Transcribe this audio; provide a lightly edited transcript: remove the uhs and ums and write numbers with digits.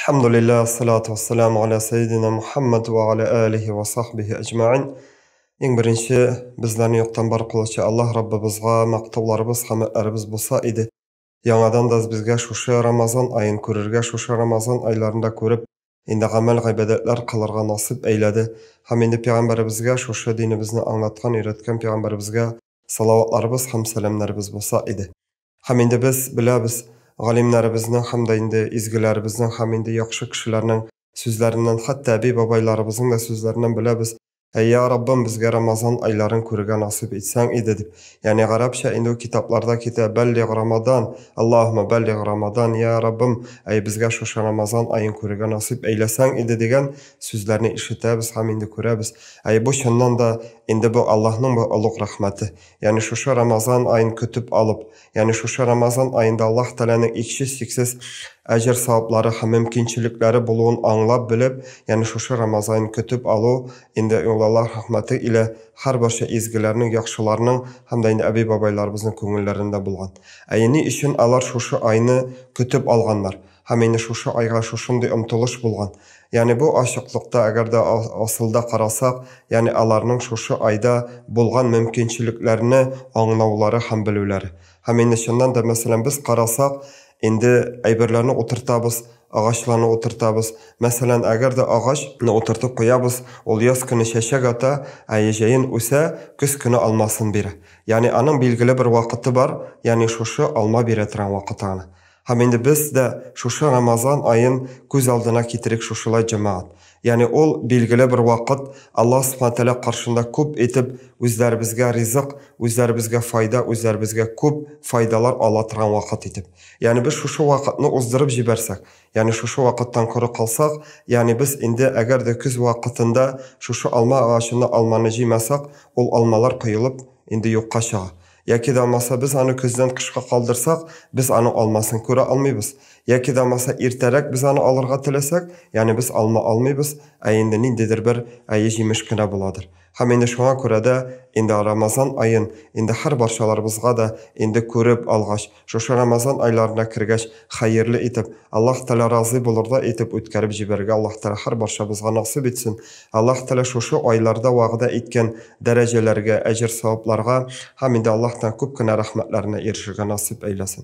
Әлхәмдүлилләһ, ассалату вассаламу аля сәйдина Мухаммад ва аля алихи ва сахбихи әҗмәин. Иң беренче безләрне юктан бар кылучы Аллаһ Раббыбызга мактауларыбыз, хәмәтләребез булса иде. Яңадан да безгә шушы Рамазан аен күрергә, шушы Рамазан айларында күреп, инде гамәл гыйбадәтләр кылырга насыйп әйләде. Һәм инде пәйгамбәребезгә шушы динебезне аңлаткан, өйрәткән пәйгамбәребезгә салаватларыбыз һәм сәламнәребез булса иде. Һәм инде без беләбез, галимнәребезнең һәм дә инде изгеләребезнең һәм инде яхшы кешеләрнең сүзләреннән, хәтта әби-бабайларыбызның да сүзләреннән беләбез, Әй, йа Раббым, безгә Рамазан айларын күрергә насыйп итсәң иде, дип. Ягъни гарәпчә инде ул китапларда китә, Бәллигъ Рамадан, Аллаһумма бәллигъ Рамадан, йа Раббым, әй, безгә шушы Рамазан аен күрергә насыйп әйләсәң иде, дигән сүзләрне ишетәбез һәм инде күрәбез. Әй, бу чыннан да инде бу Аллаһның бу олуг рәхмәте. Ягъни шушы Рамазан аен көтеп алып, ягъни шушы Рамазан аенда Аллаһ Тәгаләнең иксез-чиксез әҗер-саваплары һәм мөмкинчелекләре булуын аңлап белеп, ягъни шушы Рамазан аен көтеп алу инде ул Аллаһ рәхмәте илә һәрберчә изгеләрнең, яхшыларның һәм дә инде әби-бабайларыбызның күңелләрендә булган. Ә ни өчен алар шушы айны көтеп алганнар? Һәм инде шушы айга шушындый омтылыш булган. Ягъни бу ачыклыкта, әгәр дә асылда карасак, ягъни аларның шушы айда булган мөмкинчелекләрне аңлаулары һәм белүләре. Һәм инде чыннан да, мәсәлән, без карасак, инде әйберләрне утыртабыз, агачларны утыртабыз. Мәсәлән, әгәр дә агачны утыртып куябыз, ул яз көне чәчәк ата, ә җәен үсә, көз көне алмасын бирә. Ягъни аның билгеле бер вакыты бар, ягъни шушы алма бирә торган вакыты аны. Һәм инде без дә шушы Рамазан аен күз алдына китерик шушылай, җәмәгать. Ягъни ул билгеле бер вакыт Аллаһ Субхана Тәгалә каршында күп итеп үзләребезгә ризык, үзләребезгә файда, үзләребезгә күп файдалар ала торган вакыт итеп. Ягъни без шушы вакытны уздырып җибәрсәк, ягъни шушы вакыттан коры калсак, ягъни без инде әгәр дә көз вакытында шушы алма агачында алманы җыймасак, ул алмалар коелып инде юкка чыга. Яки дә алмаса без аны көздән кышка калдырсак, без аның алмасын күрә алмыйбыз. Яки дә алмаса иртәрәк без аны алырга теләсәк, ягъни без алма алмыйбыз, ә инде ниндидер бер әйе җимеш кенә буладыр. Һәм инде шуңа күрә дә инде Рамазан аен инде һәр барчаларыбызга да инде күреп алгач, шушы Рамазан айларына кергәч, хәерле итеп, Аллаһ Тәгалә разый булырдай итеп үткәреп җибәрергә Аллаһ Тәгалә һәр барчабызга насыйп итсен. Аллаһ Тәгалә шушы айларда вәгъдә иткән дәрәҗәләргә, әҗер-савапларга һәм инде Аллаһтан күп кенә рәхмәтләренә ирешергә насыйп әйләсен.